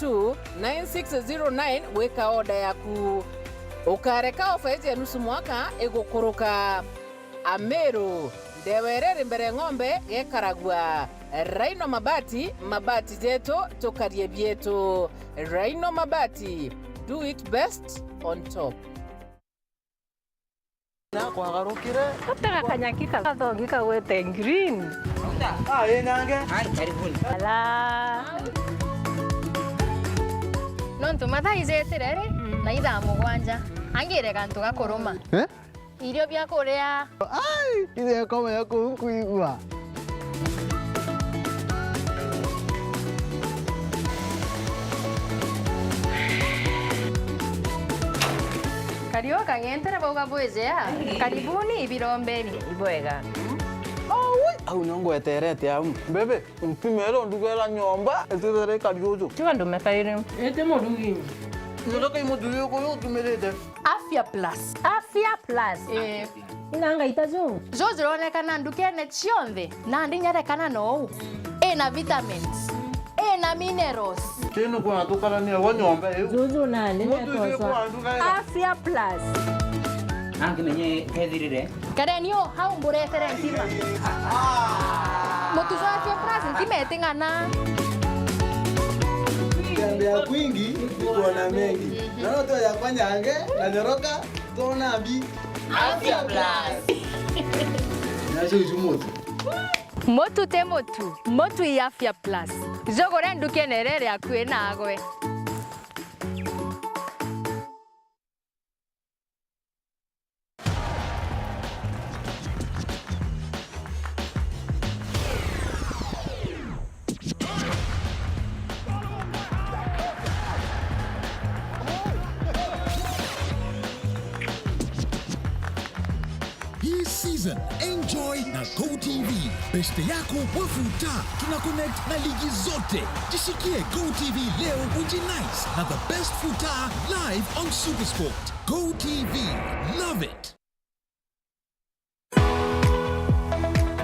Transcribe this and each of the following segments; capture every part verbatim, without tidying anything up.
two nine six zero nine gwika oda yaku. Ukareka ofa iji ya nusu mwaka igukuruka. Amiru, ndewa iria iri mbere ng'ombe gekaragua. Rhino Mabati, mabati jetu, tukarie bietu. Rhino Mabati, do it best on top. Na kwagarukire. Gutega kanyaki kathongi kagwete green. Ah, ii nange. Ai, karibuni. Ala. Nontu mathaa ijitire ri, na ithaa mugwanja. Angire gantu gakuruma. Eh? Irio bia kuria. Ai, ithe komenya kuu kwigua. Kariu kang'entere bauga bwijea. Karibuni ibirombeni. Ibwega. Aui, au nio ngweterete au. Mbebe, ntumire ndugera nyomba, itithere ikari uju. Tiga ndume kairi. Ite murugi. Nyonoka imuthuri uyu utumirite. Afya Plus. Afya Plus. Eh. Ina ngaita ju. Ju jironekana ndukene cionthe, nandi nyerekana nou. Ina vitamins. Ina minerals. Tinu kwa tukarania wa nyomba iu. Juju nani. Muthuri uyu kwa nduga. Afya Plus. Nangi menye kethirire. Kareni o hau mburetere ntima. Mutu jwa Afya Plus ntima iting'ana. Kutembea kwingi ni kuona mengi. Naona tu yakwa nyange na nyoroka, tuona mbi. Afya Plus. Nacio icu mutu. Mutu ti mutu, mutu i Afya Plus. Jugure ndukene iria iri akui nagwe. Hii season, enjoy na Go T V. Beshte yako wa futa, tuna connect na ligi zote. Jishikie Go T V leo, ujinice na the best futa live on Supersport. Go T V, love it.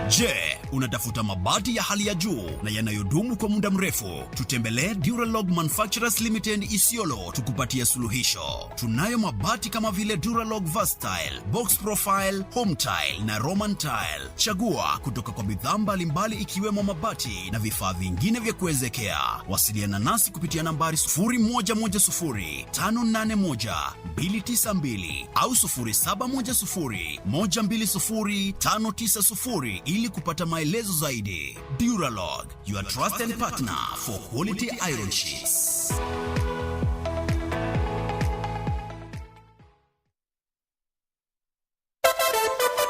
Je, unatafuta mabati ya hali ya juu na yanayodumu kwa muda mrefu? Tutembelee Duralog Manufacturers Limited Isiolo tukupatie suluhisho. Tunayo mabati kama vile Duralog Versatile, Box Profile, Home Tile na Roman Tile. Chagua kutoka kwa bidhaa mbalimbali ikiwemo mabati na vifaa vingine vya kuezekea. Wasiliana nasi kupitia nambari sufuri moja moja sufuri, tano nane moja, mbili tisa mbili au sufuri saba moja sufuri, moja mbili sufuri, tano tisa sufuri ili kupata maelezo zaidi. Duralog, your trusted partner for quality iron sheets.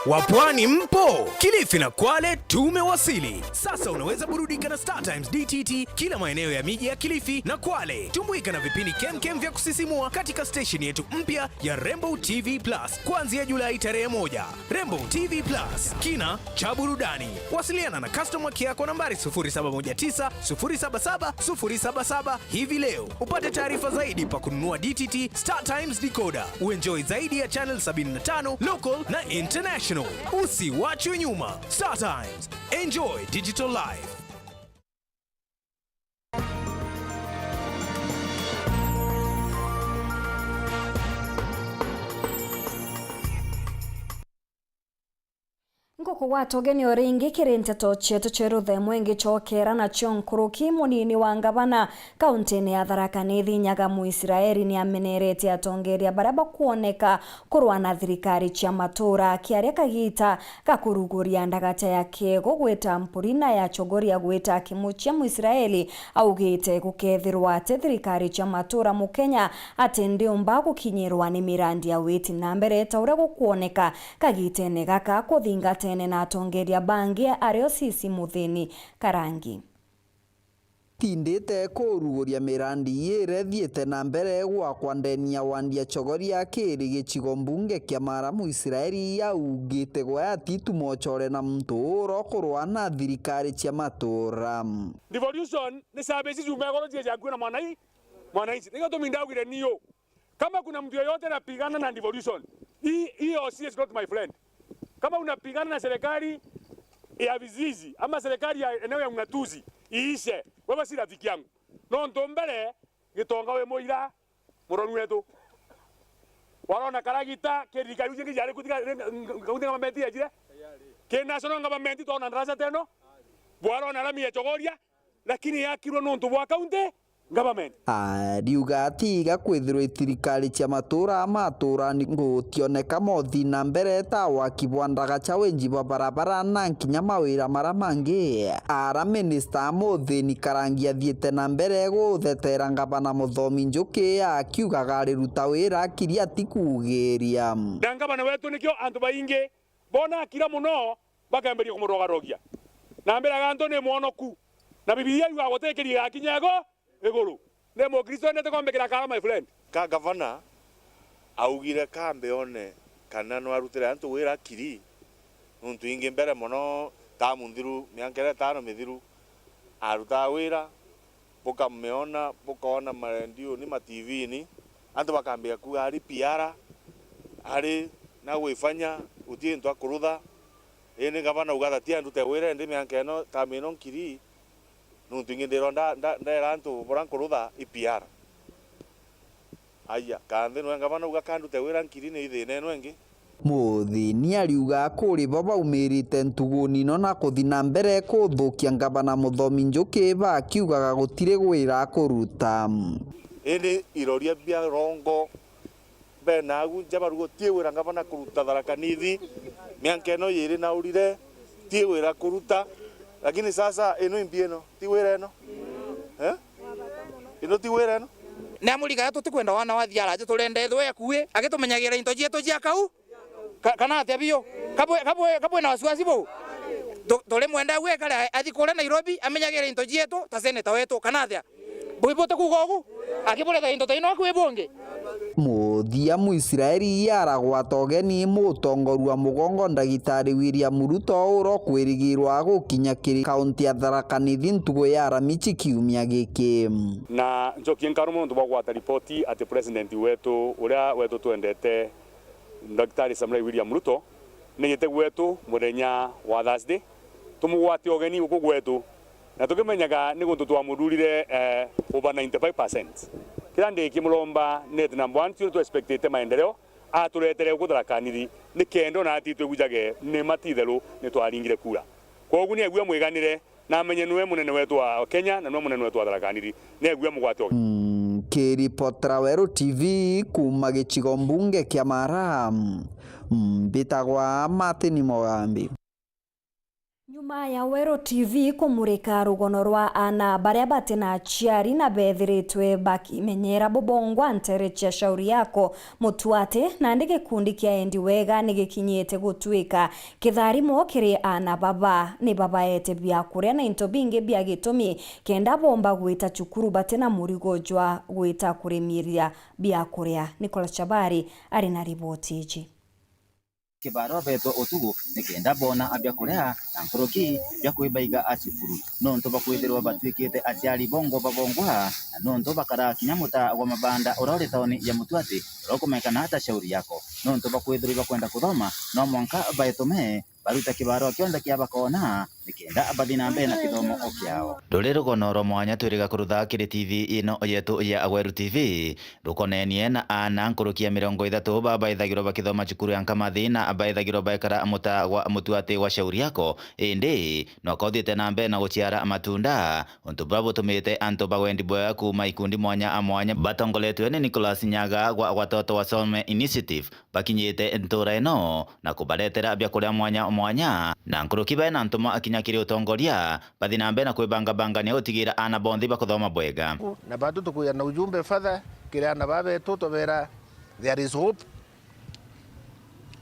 Wapwani mpo? Kilifi na Kwale tumewasili. Sasa unaweza burudika na Star Times D T T kila maeneo ya miji ya Kilifi na Kwale. Tumbuika na vipindi kemkem vya kusisimua katika station yetu mpya ya Rainbow T V Plus kuanzia Julai tarehe moja. Rainbow T V Plus, kina cha burudani. Wasiliana na customer care kwa nambari sufuri saba moja tisa, sufuri saba saba, sufuri saba saba hivi leo. Upate taarifa zaidi pa kununua D T T Star Times decoder. Uenjoy zaidi ya channel sabini na tano, local na international. Usiwachwe nyuma. Star Times. Enjoy digital life. Nkukugwata ugeni o ringi kiri nteto cietu cia ruthemu ingicokera nacio nkuruki. Munini wa ngavana kauntine ya Tharaka Nithi Nyaga Muisraeli niamenerete atongeria baria bakwoneka kurwa na thirikari cia matura akiaria kagita ga kuruguria ndagata ya kiego gwita mpuri na ya chogoria gwita kimuchia Muisraeli. Augite gukethirwa ati thirikari cia matura mukenya ati ndiumba gukinyirwa ni mirandi ya witi na mbere ta uria gukwoneka kagitene gaka kuthingatene na atongeria bangi ario Sisi Muthini Karangi. Tindite kuruguria mirandi ii iria ithiite na mbere gwakwa ndeni ya wandi ya Chogoria kiri gicigo mbunge kia Mara. Muisraeli augite gwe atitumochore na muntu uro kurwa na thirikari cia matura. Devolution ni services ciuma iguru cie ciakuwe na mwanai-, mwananchi. Nikio tumi ndaugire niu. Kama kuna mtu yeyote anapigana na devolution, hii, hii O C is not my friend. Kama unapigana na serikali ya vijiji ama serikali ya eneo ya ung'atuzi, iishe. Wewe si rafiki yangu. Nontu mbere, Gitonga wi muira, muroni wetu. Warona karagita, kirika iu cingi ciari kuthi, kaunti government yejire. Ki national government twona ndaraca teno. Bwarona rami ya Chogoria, lakini yakirwe nontu bwa county government. Ariuga atiga kwithirwa ithirikari cia matura maturani gutioneka mothi na mbere ta waki bwa ndagaca, winji bwa barabara na nkinya mawira mara mangi. Ara minista Muthini Karangi athiite na mbere guthetera ngavana Muthomi Njuki akiugaga ariruta wira akiri atikuugiria. Na ngavana wetu nikio antu baingi bona akira muno bakemberia kumurogarogia. Na mbiraga antu ni mwonoku. Na Bibilia yugaga guti kiri gakinya igo iguru. Ni Mukristo endete kwambikira kara, my friend. Ka gavana augire kambe one kana no arutire antu wira akiri. Nuntu ingi mbere mono, tamu nthiru, miaka iria itano mithiru, arutaga wira, bukamiona, bukoona marendioni, mativini, antu bakambia kuuga ari P R, ari na gwifanya, guti into akurutha. Indi ngavana auga ati andute wira, indi miaka ino, tamu ino nkiri, nuntu ingi ndirwa nda-, nda-, ndera antu buria nkurutha i P R. Aya, kanthi nwe ngavana auga kandute wira nkiri ni ithina ino ingi. Muthini ariuga kuri bo baumirite ntuguni no na kuthi na mbere kuthukia ngavana Muthomi Njuki bakiugaga gutiri wira akuruta. Indi iroria bia rongo bena agu nja barugo ti wira ngavana kuruta Tharaka Nithi. Miaka ino yiri naurire ti wira kuruta. Lakini sasa ino imbi ino ti wira ino. Eh? Ino ti wira ino. Ni amuriga tutikwenda wana wa thiara aje turenda ethwe akui agitumenyagira into cietu cia kau. Ka-, kana atia biu? Kabwe, kabwe, kabwe na wasiwasi buu? Tu-, turi mwenda agwe kare athi kuria Nairobi amenyagire into cietu ta seneta wetu, kana atia? Bui buti kuuga ugu? Akiburetha into ta ino akui bungi? Muthia Muisraeli aragwata ugeni mutongoria wa mugongo Ndagitari William Ruto uro kwirigirwa gukinya kiri kaunti ya Tharaka Nithi ntugu ya Aramisi kiumia giki. Na njokie nkaro mono nontu bwa kugwata ripoti ati president wetu uria wetu twendete, Ndagitari Samuel William Ruto, nenyete gwetu muthenya wa Thursday, tumugwate ugeni guku gwetu, na tukimenyaga ni guntu twamururire, eh, over ninety-five percent. Kiria ndikimuromba ni ati number one, tio tu expectite maendeleo, aturetere guku Tharaka Nithi, ni kenda ona ati twigujage ni ma ti itheru ni twaringire kura. Kwogu ni agua mwiganire, na amenye niwe munene wetu wa Kenya, na niwe munene wetu wa Tharaka Nithi. Ni agua mugwate ugeni. Nkiripotera Weru T V kuuma gicigo mbunge kia Mara, mbitagwa Martin Mogambi. Nyuma ya Weru T V kumurika rugono rwa aana baria bati na aciari na bethiritwe bakimenyera bubongwa ntere cia Shauri Yako, Mutuate, nandi gikundi kia endi wega ni gikinyite gutuika kitharimo kiri aana baba. Ni babaete biakuria na into bingi bia gitumi kenda bomba gwita cukuru bati na murigo jwa gwita kurimiria biakuria. Nicholas Chabari ari na riboti iji. Kibaro betwe utugu ni kenda boona a biakuria na nkuruki bia kwibaiga a cukuru, nontu bakwithirwa batwikite aciari bongwa babongwa, na nontu bakaraa kinya mutaa gwa mabanda uria uri tauni ya Mutuati, uria ukumekana ta Shauri Yako, nontu bakwithirwa ibakwenda kuthoma, no mwanka baitume baruta kibaro kionthe kia bakoona, ni kenda bathi na mbere na kithomo o kiao. Ruri rugono rwa mwanya twiriga kurutha kiri T V ino yetu ya Agweru T V, rukonenie na aana nkuruki ya mirongo ithatu babaithagirwa bakithoma cukuru ya Nkamathi na baithagirwa baikara mutaa gwa Mutuati gwa Shauri Yako, indi nwaka uthiite na mbere na guciara matunda, untu buria butumite antu ba wendi bwega kuuma ikundi mwanya a mwanya batongoretue ni Nicholas Nyaga gwa Watoto Wasome Initiative bakinyite ntura ino na kubaretera biakuria mwanya mwanya, na nkuruki bae na ntuma akinya kiri utongoria, bathi na mbere na kwibangabangania gutigira aana bonthe ibakuthoma bwega. Na batu tukuja na ujumbe, Father, kiri aana baa betu, tubera there is hope.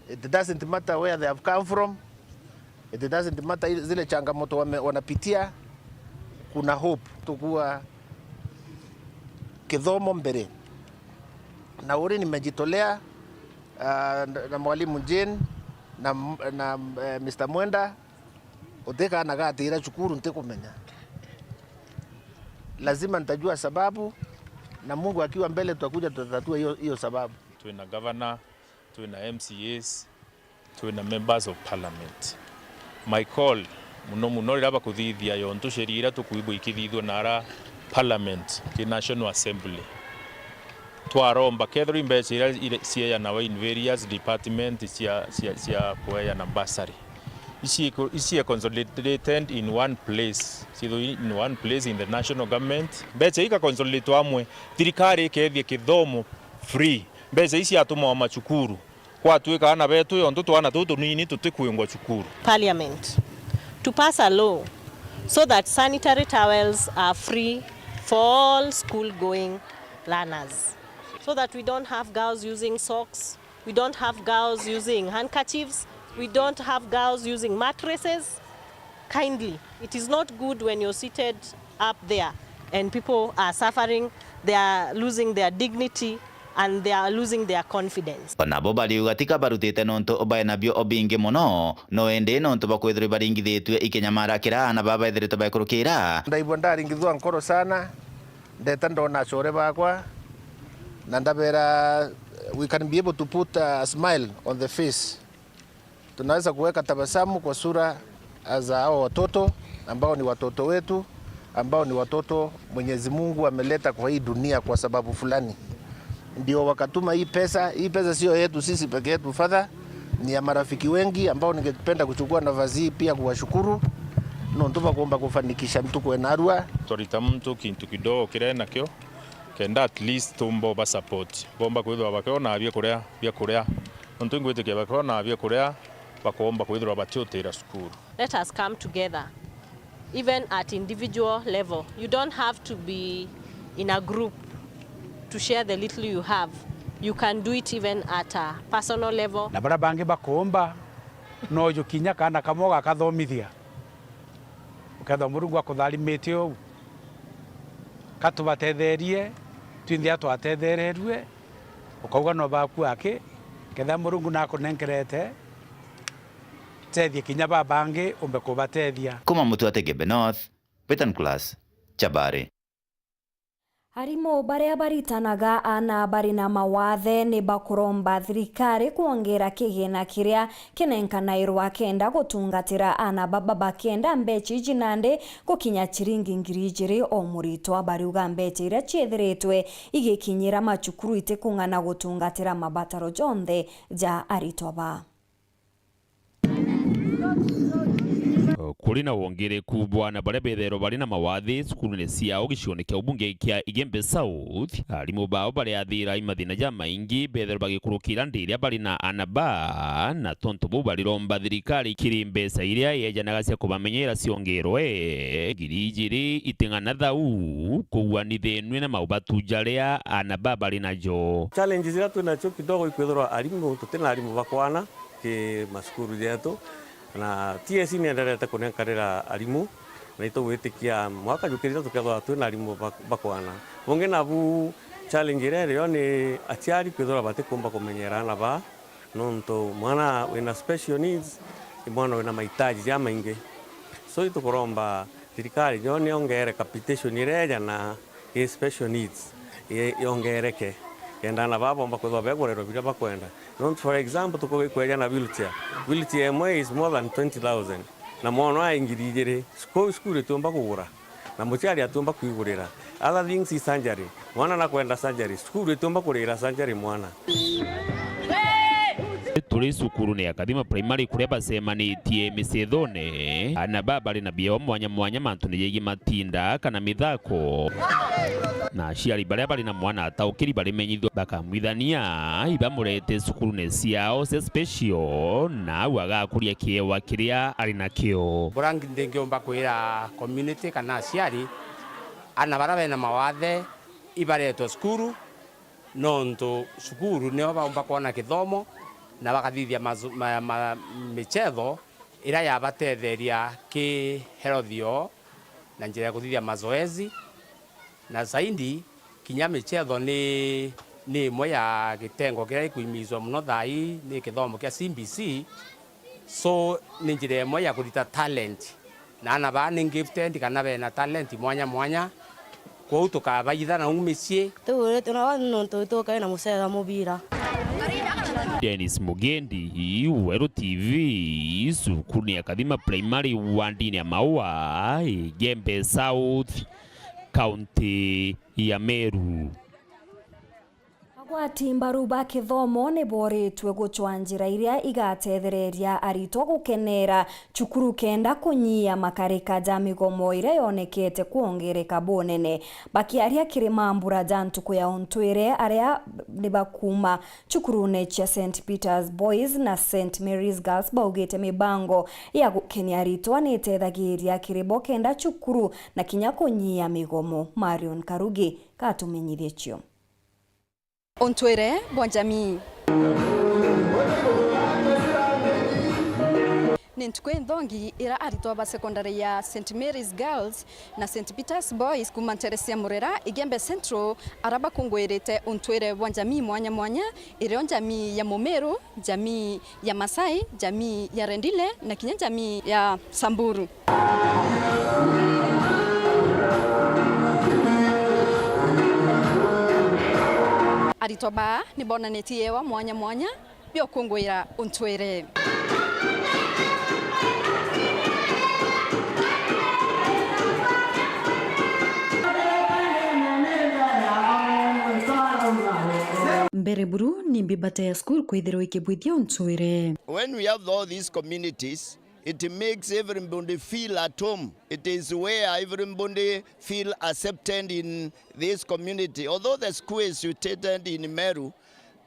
It doesn't matter where they have come from. It doesn't matter zile changamoto wame-, wanapitia. Kuna hope. Tukua kithomo mbere. Na uri nimejitolea, ah, na, na mwalimu Jane, na, na, eh, Mister Mwenda, uti kana gatira cukuru ntikumenya. Lazima nitajua sababu, na Mungu akiwa mbele tutakuja tutatatua hiyo, hiyo sababu. Twina governor, twina M C As, twina members of parliament. My call, muno muno riria bakuthithia yontu sheria iria tukwigua ikithithua na ara Parliament, ki National Assembly. Twaromba kethirwa imbeca iria ire-, cieanagwa in various department cia, cia, cia kweana bursary, icie-, icie consolidated in one place, ciithwe in one place in the national government. Mbeca ika consolidate amwe, thirikari ikeethia kithomo free. Mbeca ici ciatumawa macukuru, kwatuika aana betu, yontu twana tutu tunini tutikwingwa cukuru. Parliament to pass a law so that sanitary towels are free for all school going learners, so that we don't have girls using socks, we don't have girls using handkerchiefs, we don't have girls using mattresses. Kindly, it is not good when you're seated up there and people are suffering, they are losing their dignity and they are losing their confidence. Onabo bariuga tika barutite nontu baenabio obingi mono, no indi nontu bakwithirwa ibaringithitue ikinyamara kira aana baba bethiritwe bekurukira. Ndaigua ndaringithua nkoro sana, ndeta ndona acore bakwa, na ndabera, we can be able to put a smile on the face. Tunaweza kuweka tabasamu kwa sura za hao watoto ambao ni watoto wetu, ambao ni watoto Mwenyezi Mungu ameleta kwa hii dunia kwa sababu fulani. Ndio wakatuma hii pesa. Hii pesa sio yetu sisi peke yetu, Father, ni ya marafiki wengi ambao ningependa kuchukua nafasi hii pia kuwashukuru nontu bakomba kufanikisha ntuku enarua. Twarita muntu kintu kidogo kiria enakio, kenda at least tumba uba support. Bomba kwithirwa bakiona biakuria, biakuria. Nontu ingwitikia bakiona biakuria, bakoomba kwithirwa bakiutira cukuru. Let us come together, even at individual level. You don't have to be in a group to share the little you have. You can do it even at a personal level. Na baria bangi bakoomba, no uju kinya kaana kamwe ugakathomithia. Ukethwa Murungu akutharimite uu, ka tubatetherie twinthe a twatethererue, ukauga no baku aki, kethira Murungu nakunenkerete, tethie kinya babangi umbe kubatethia. Kuma Mutua Tegebe North, Peter Nicholas, Chabari. Arimu baria baritanaga aana bari na mawathe ni bakuromba thirikari kwongera kigina kiria kinenkanairwa kenda gutungatira aana baba bakenda mbecha iji nandi gukinya chiringi ngiri ijiri o muritwa. Bariuga mbecha iria ciethiritwe igikinyira macukuru itikung'ana gutungatira mabataro jonthe ja aritwa baa. Kuri na wongereku bwa aana baria bethairwa bari na mawathi cukurune ciao gicione kia ubunge kia Igembe South, arimu bao bariathira i mathina jamaingi, bethairwa bagikurukira ndi iria bari na aana baa, na tontu buu bariromba thirikari kiri mbeca iria yejanaga cia kubamenyera ciongerwe ngiri ijiri iting'ana thau, kuguanithenue na maubatu jaria aana baa bari najo. Challenges iria twinacio kidogo ikwithirwa arimu, tutina arimu bakwana ki macukuru jetu, na T S C nienderete kunenkanira arimu, na itugwitikia mwaka jukirite tukethirwa twina arimu ba-, bakwana. Bungi nabu challenge iria irio ni aciari kwithirwa batikumba kumenyera aana baa, nontu mwana wina special needs ni mwana wina mahitaji jamaingi. So itukuromba thirikari nyo niongere capitation iria ejana ki special needs i-, yongereke, kenda aana baa bomba kwithirwa begurerwa biria bakwenda. Nontu for example, tukuge kweja na wheelchair. Wheelchair imwe is more than twenty thousand. Na mwana wa ngiri ijiri, sku-, cukuru itiumba kugura. Na muciari atiumba kwigurira. Other things is surgery. Mwana nakwenda surgery. Cukuru itiumba kurira surgery mwana. Turi cukurune ya Kathima Primary kuria bacemanitie micethone, aana baa bari na biewa mwanya mwanya mantune jegie matinda kana mithako. Na aciari baria bari na mwana ataukiri barimenyithua bakamwithania ibamurete cukurune ciao cia special, na au agakuria kiewa kiria ari nakio. Bura ndingiumba kwira community kana aciari, aana baria bena mawathe ibaretwe cukuru, nontu cukuru nio baumba kwona kithomo na bakathithia mazo-, ma, ma, michetho iria yabatetheria ki health yoo na njira ya kuthithia mazoezi, na zaidi kinya michetho ni, ni imwe ya gitengo kiria gikuimizwa muno thaa ii ni kithomo kia C B C. So, ni njira imwe ya kurita talent. Na aana baa ni gifted kana bena talent mwanya mwanya. Kwou tukabaitha nau micii. Tuguritwe na watu nontu tukai na mucetha mubira. Dennis Mugendi, Weru T V, cukuru ya Kathima Primary, wandini ya Maua, Igembe South. kaunti ya Meru. Agwati mbaru ba kithomo ni boritwe gucwa njira iria igatethereria aritwa gukenera cukuru kenda kunyia makarika ja migomo iria yonekete kwongereka bunene. Bakiaria kiri mambura ja ntuku ya untwire, aria ni bakuuma cukurune cia Saint Peter's Boys na Saint Mary's Girls baugite mibango ya gukenia aritwa ni itethagiria kiri bo kenda cukuru na kinya kunyia migomo. Marion Karugi gatumenyithie cio. Untwire bwa jamii. Ni ntuku inthongi ira aritwa ba secondary ya Saint Mary's Girls na Saint Peter's Boys kuuma ntere cia Murera, Igembe Central, ara bakungwirite untwire bwa jamii mwanya mwanya, irio jamii ya Mumiru, jamii ya Masai, jamii ya Rendile na kinya jamii ya Samburu. Aritwa baa ni bonanitie yewa mwanya mwanya bia ukungwira untwire. Mbere buru ni mbibata ya cukuru kwithirwa ikibwithia untwire. When we have all these communities, it makes everybody feel at home. It is where everybody feel accepted in this community. Although the school is situated in Meru,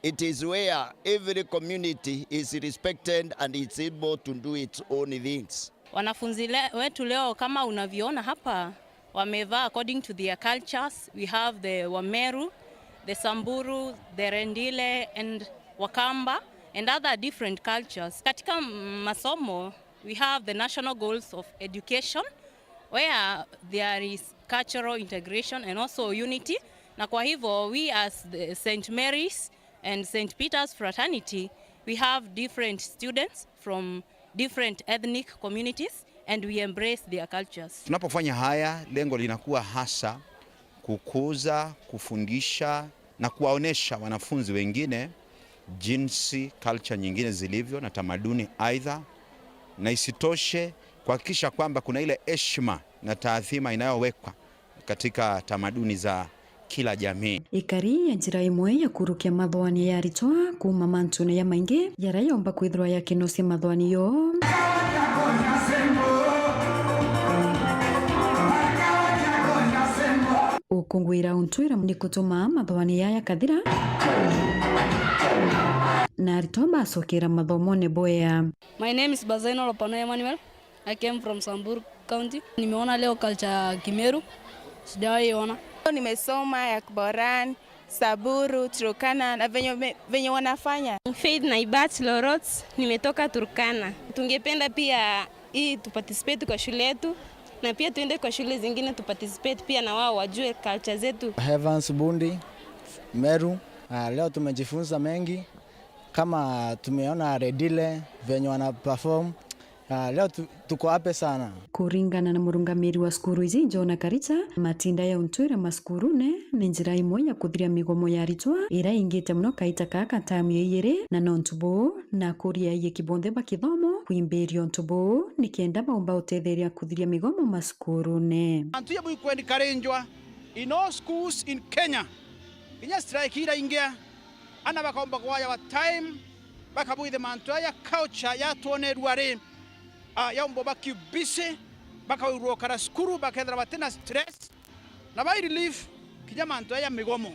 it is where every community is respected and is able to do its own things. Wanafunzi le-, wetu leo, kama unavyoona hapa, wamevaa according to their cultures. We have the Wameru, the Samburu, the Rendile and Wakamba and other different cultures. Katika masomo, we have the national goals of education where there is cultural integration and also unity. Na kwa hivyo, we as the Saint Mary's and Saint Peter's fraternity, we have different students from different ethnic communities and we embrace their cultures. Tunapofanya haya, lengo linakuwa hasa kukuza, kufundisha na kuwaonesha wanafunzi wengine jinsi culture nyingine zilivyo na tamaduni aidha, na isitoshe kuhakikisha kwamba kuna ile heshima na taadhima inayowekwa katika tamaduni za kila jamii. Ikari ya njira imwe ya kurukia mathwani ya aritwa kuuma mantune ya maingi jaria yomba kwithirwa yakinosia mathwani yo. Ukungwira untwira ni kutuma mathwani yaya kathira na aritwa bacokera mathomone bwea. My name is Bazaino Lopano Emmanuel. I came from Samburu County. Nimeona leo culture ya Kimeru. Sijawahi ona. Nimesoma ya Kiboran, Samburu, Turkana na venye, venye wanafanya. Faith Naibat Lorot, nimetoka Turkana. Tungependa pia hii tuparticipate kwa shule yetu na pia tuende kwa shule zingine tuparticipate pia na wao wajue culture zetu. Evans Bundi, Meru. Ah, leo tumejifunza mengi. Kama tumeona Redile venye wana perform, ah, leo tu-, tuko happy sana. Kuringana na murungamiri wa cukuru iji, John Karicha, matinda ya untwire macukurune ni njira imwe ya kuthiria migomo ya aritwa ira ingite muno kaita kaka tamu ya ijiri, na nontu buu, na akuria aiyiki bonthe ba kithomo kwimbiria untu buu ni kenda baumba utetheria kuthiria migomo macukurune. Antu ya bwikwendi karinjwa in all schools in Kenya, kinya strike iraingia, ana bakaumba kwaya wa time, bakabwithia mantu aya culture yatwonerua ri, ah, yaumba baki busy, bakawirwa ukara cukuru, bakethira batina stress, na by relief, kinya mantu aya migomo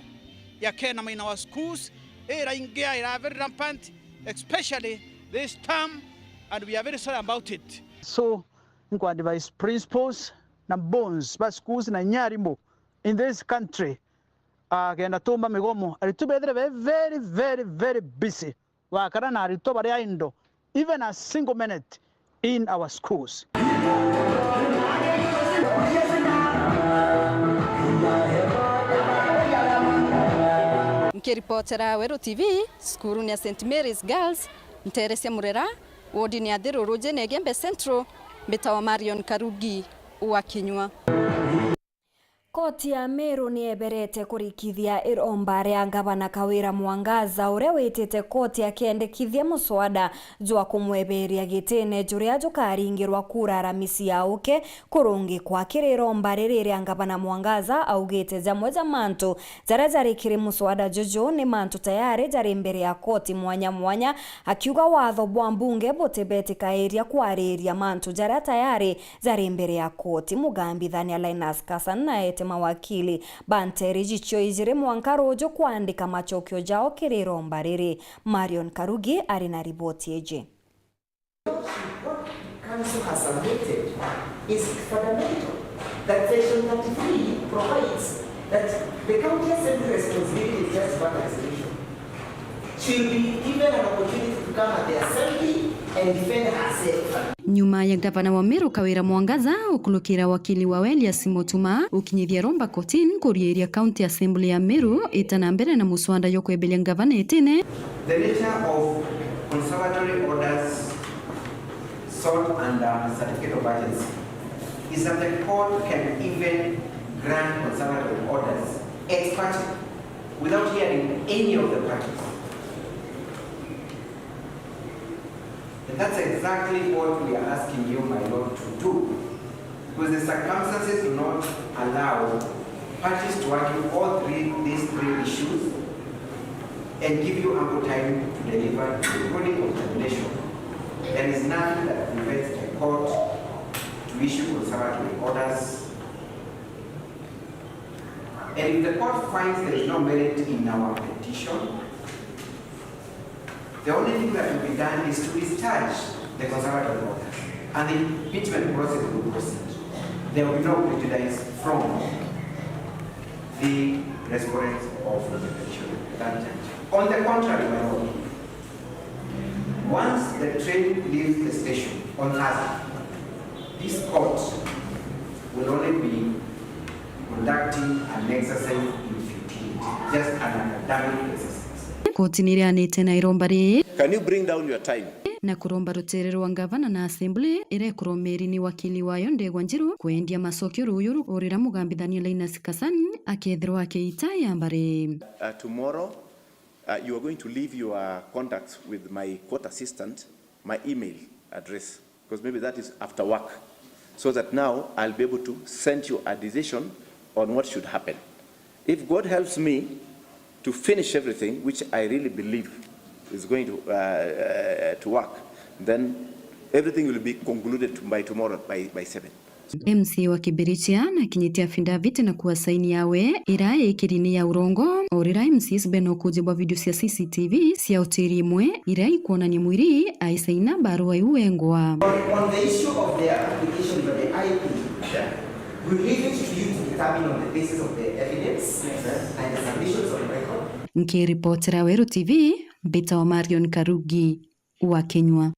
ya kena maina wa schools, iraingia, ira very rampant, especially this term, and we are very sorry about it. So, nkwa advise principals na bones ba schools na nyarimu in this country, ah, kenda tumba migomo, aritwa bethire be very, very, very busy. Wakara na aritwa baria indo, even a single minute in our schools. Nkiripotera Weru T V, cukuru ni ya Saint Mary's Girls, ntere cia Murera, wodini ya Thiru, rujini ya Igembe Central, mbitawa Marion Karugi wa Kinyua. Koti ya Meru nieberete kurikithia iromba ria Ngavana Kawira Mwangaza, uria witite koti akendekithia muswada jwa kumweberia gitine juria jukaringirwa kura Aramisi ya uke kurungikwa. Kiri iromba riri ria Ngavana Mwangaza augite jamwe ja mantu jaria jari kiri muswada juju ni mantu tayari jari mbere ya koti mwanya mwanya, akiuga watho bwa mbunge butibetikairia kwariria mantu jaria tayari jari mbere ya koti. Mugambithania Linus Kasan na ete mawakili ba nteere icio ijiri mwanka ruuju kwandika macokio jao kiri iromba riri. Marion Karugi ari na riboti iji. What the council has submitted is fundamental. That section thirty-three provides that the county assembly responsibility is just one resolution. She'll be given an opportunity to come at the assembly and defend herself. Nyuma ya gavana wa Meru Kawira Mwangaza ukulukira wakili wawe Elias Mutuma ukinyithia romba kotini kuriiria County Assembly ya Meru ita na mbere na muswada jwa kweberia gavana itine. The nature of conservatory orders sought under a certificate of urgency is that the court can even grant conservatory orders ex parte without hearing any of the parties. And that's exactly what we are asking you, my lord, to do, because the circumstances do not allow parties to argue all three, these three issues and give you ample time to deliver, including condemnation. There is nothing that prevents the court to issue conservatory orders. And if the court finds there is no merit in our petition, the only thing that will be done is to discharge the conservatory orders, and the impeachment process will proceed. There will be no prejudice from the respondents of the petition, that judge. On the contrary, my lord, once the train leaves the station on Thursday, this court will only be conducting an exercise in futility, just an academic exercise. Koti ni irianite na iromba riri. Can you bring down your time? Na kuromba rutere rwa gavana na assembly iria ikuromeri ni wakili wayo Ndegwa Njiru kwendia macokio ruuju ru-, urira mugambithania Linus Kasani akethirwa akiita ya mbari. Uh, tomorrow, uh, you are going to leave your contacts with my court assistant, my email address, because maybe that is after work, so that now I'll be able to send you a decision on what should happen. If God helps me to finish everything, which I really believe is going to, uh, uh, to work, then everything will be concluded by tomorrow by, by seven. M C A wa Kibirichia nakinyitie affidavit na kua saini yawe iria ikirine ya urongo, o riria M C As bena ukuji bwa video cia C C T V cia hoteli imwe iria ikwonania mwiri aisaina barua iu wengwa. On, on the issue of the application for the I P, we leave it to you to determine on the basis of the evidence and the submissions of record. Nkiripotera Weru T V, mbitawa Marion Karugi wa Kinyua.